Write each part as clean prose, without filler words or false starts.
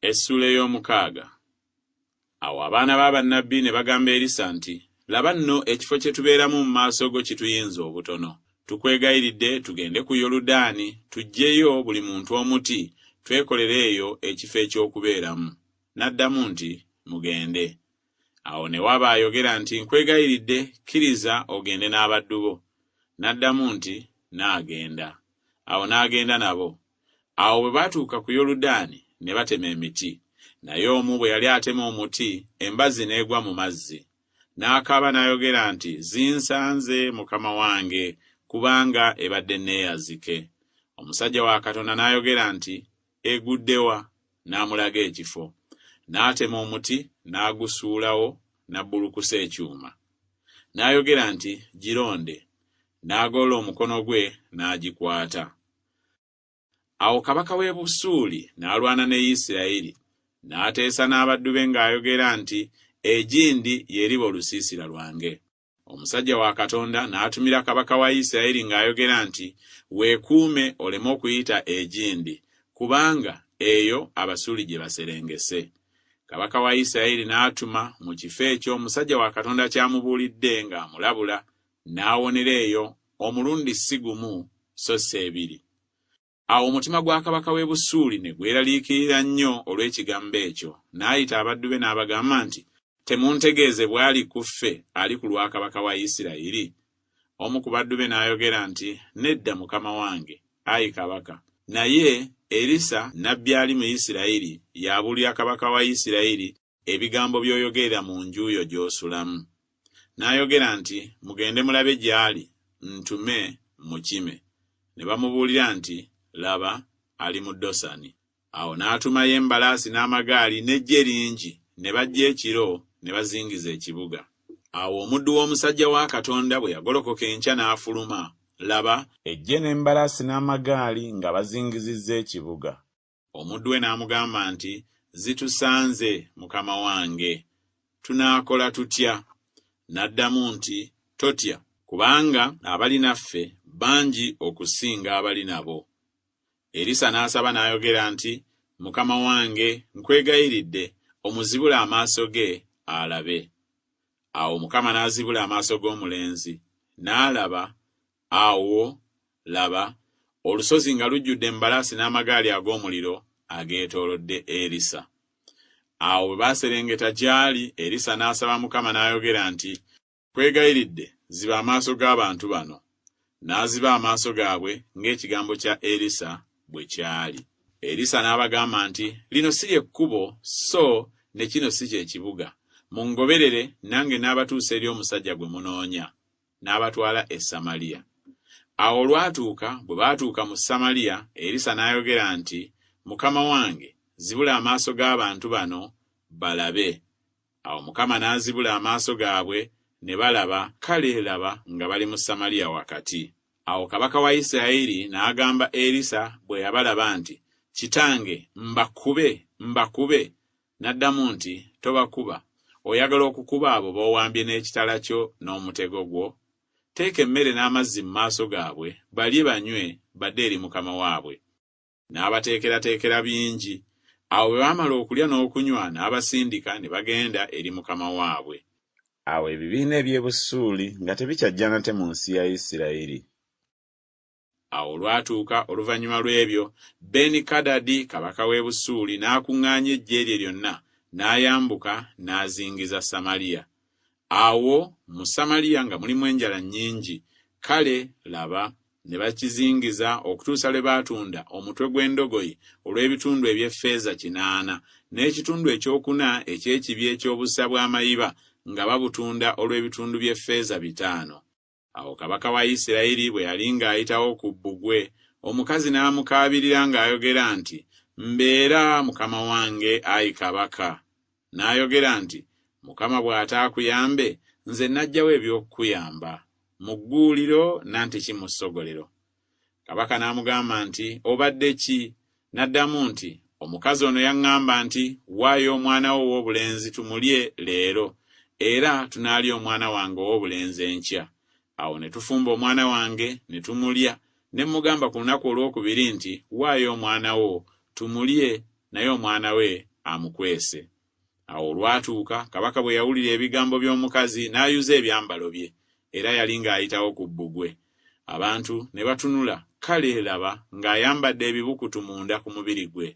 Essuula ey'omukaaga. Awo abaana ba bannabbi ne bagamba Erisa nti, Laba nno ekifo kye tubeeramu mu maaso go kituyinze obutono. Tukwegayiridde tugende ku Yoludaani, tuggyeyo buli muntu omuti, twekolere eyo ekifo eky'okubeeramu. N'addamu nti, Mugende. Awo ne waba ayogera nti, Nkwegayiridde, kkiriza ogende n'abaddu bo. N'addamu nti, Nnaagenda. Awo n'agenda nabo. Awo bwe baatuuka ku Yoludaani, ne batema emiti. Naye omu bwe yali atema omuti, embazzi n'egwa mu mazzi. N'akaaba n'ayogera nti, Zinsanze, mukama wange, kubanga ebadde nneeyazike. Omusajja wa Katonda n'ayogera nti, Egudde wa? N'amulaga ekifo. N'atema omuti, n'agusuulawo, n'abbulukusa ekyuma. N'ayogera nti, Gironde. N'agolola omukono gwe, n'agikwata. Awo kabaka w'e Busuuli n'alwana ne Isirayiri, n'ateesa n'abaddu be ng'ayogera nti, Egindi y'eriba olusiisira lwange. Omusajja wa Katonda n'atumira kabaka wa Isirayiri ng'ayogera nti, Weekuume oleme okuyita egindi, kubanga eyo Abasuuli gye baserengese. Kabaka wa Isirayiri n'atuma mu kifo ekyo omusajja wa Katonda ky'amubuulidde ng'amulabula, n'awonera eyo omulundi si gumu so si ebiri. Awo omutima gwa kabaka w'e Busuuli ne gweraliikirira nnyo olw'ekigambo ekyo, n'ayita abaddu be n'abagamba nti, Temuntegeeze bw'ali ku ffe ali ku lwa kabaka wa Isirayiri? Omu ku baddu be n'ayogera nti, Nedda, mukama wange, ayi kabaka, naye Erisa nnabbi ali mu Isirayiri y'abuulira kabaka wa Isirayiri ebigambo by'oyogerera mu nju yo gy'osulamu. N'ayogera nti, Mugende mulabe gy'ali, ntume mmukime. Ne bamubuulira nti, Laba, ali mu Dosani. Awo n'atumayo embalaasi n'amagaali n'eggye lingi, ne bajja ekiro ne bazingiza ekibuga. Awo omuddu w'omusajja wa Katonda bwe yagolokoka enkya n'afuluma, laba, eggye n'embalaasi n'amagaali nga bazingizizza ekibuga. Omuddu we n'amugamba nti, Zitusanze, mukama wange! Tunaakola tutya? N'addamu nti, Totya, kubanga abali naffe bangi okusinga abali nabo. Erisa n'asaba n'ayogera nti, Mukama wange, nkwegayiridde, omuzibule amaaso ge alabe. Awo Mukama n'azibula amaaso g'omulenzi, n'alaba, Awo, laba, olusozi nga lujjudde embalaasi n'amagaali ag'omuliro ageetoolodde Erisa. Awo bwe baaserengeta gy'ali, Erisa n'asaba Mukama n'ayogera nti, Nkwegayiridde, ziba amaaso g'abantu bano. N'aziba amaaso gaabwe ng'ekigambo kya Erisa bwe kyali. Erisa n'abagamba nti, Lino si lye kkubo, so ne kino si kye kibuga. Mungoberere, nange naabatuusa eri omusajja gwe munoonya. N'abatwala e Samaliya. Awo olwatuuka, bwe baatuuka mu Samaliya, Erisa n'ayogera nti, Mukama wange, zibula amaaso g'abantu bano, balabe. Awo Mukama n'azibula amaaso gaabwe, ne balaba, kale, laba, nga bali mu Samaliya wakati. Awo kabaka wa Isirayiri n'agamba Erisa bwe yabalaba nti, Kitange, mbakube, mbakube? N'addamu nti, Tobakuba. Oyagala okukuba abo b'owambye n'ekitala kyo n'omutego gwo? Teeka emmere n'amazzi mu maaso gaabwe, balye banywe, badde eri mukama waabwe. N'abateekerateekera bingi. Awo bwe baamala okulya n'okunywa, n'abasindika ne bagenda eri mukama waabwe. Awo ebibiina eby'e Busuuli nga tebikyajja nate mu nsi ya Isirayiri. Awo olwatuuka oluvannyuma lw'ebyo, Benikadadi kabaka w'e Busuuli n'akuŋŋaanya eggye lye lyonna, n'ayambuka n'azingiza Samaliya. Awo mu Samaliya nga mulimu enjala nnyingi, kale, laba, ne bakizingiza okutuusa lwe baatunda omutwe gw'endogoyi olw'ebitundu eby'effeeza kinaana, n'ekitundu eky'okuna eky'ekibya eky'obusa bw'amayiba nga babutunda olw'ebitundu by'effeeza bitaano. Awo kabaka wa Isirayiri bwe yali ng'ayitawo ku bbugwe, omukazi n'amukaabirira ng'ayogera nti, Mbeera, mukama wange, ayi kabaka. N'ayogera nti, Mukama bw'ataakuyambe, nze naggya wa eby'okukuyamba? Mu gguuliro nantiki mu ssogolero? Kabaka n'amugamba nti, Obadde ki? N'addamu nti, Omukazi ono yaŋŋamba nti, Waayo omwana wo ow'obulenzi tumulye leero, era tunaalya omwana wange ow'obulenzi enkya. Awo ne tufumba omwana wange ne tumulya, ne mmugamba ku lunaku olwokubiri nti, Waayo omwana wo tumulye, naye omwana we amukwese. Awo olwatuuka, kabaka bwe yawulira ebigambo by'omukazi, n'ayuza ebyambalo bye, era yali ng'ayitawo ku bbugwe. Abantu ne batunula, kale, laba, ng'ayambadde ebibukutu munda ku mubiri gwe.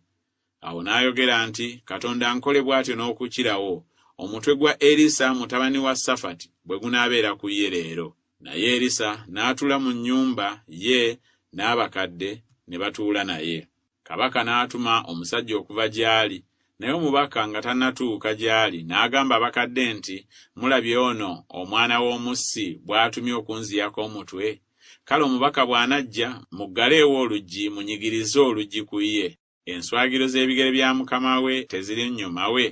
Awo n'ayogera nti, Katonda ankole bw'atyo n'okukirawo, omutwe gwa Erisa mutabani wa Safati bwe gunaabeera ku ye leero. Naye Erisa n'atuula mu nnyumba ye n'abakadde ne batuula naye. Kabaka n'atuma omusajja okuva gy'ali, naye omubaka nga tannatuuka gy'ali n'agamba abakadde nti, Mulabye ono omwana w'omussi bw'atumye okunziyako omutwe? Kale omubaka bw'anajja, muggaleewo oluggi munyigirize oluggi ku ye. Enswagiro z'ebigere bya mukama we teziri nnyuma we?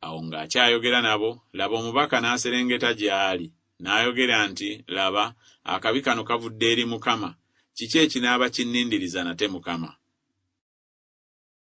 Awo ng'akyayogera nabo, laba omubaka n'aserengeta gy'ali, n'ayogera nti, Laba, akabi kano kavudde eri Mukama, kiki ekinaaba kinnindiriza nate Mukama?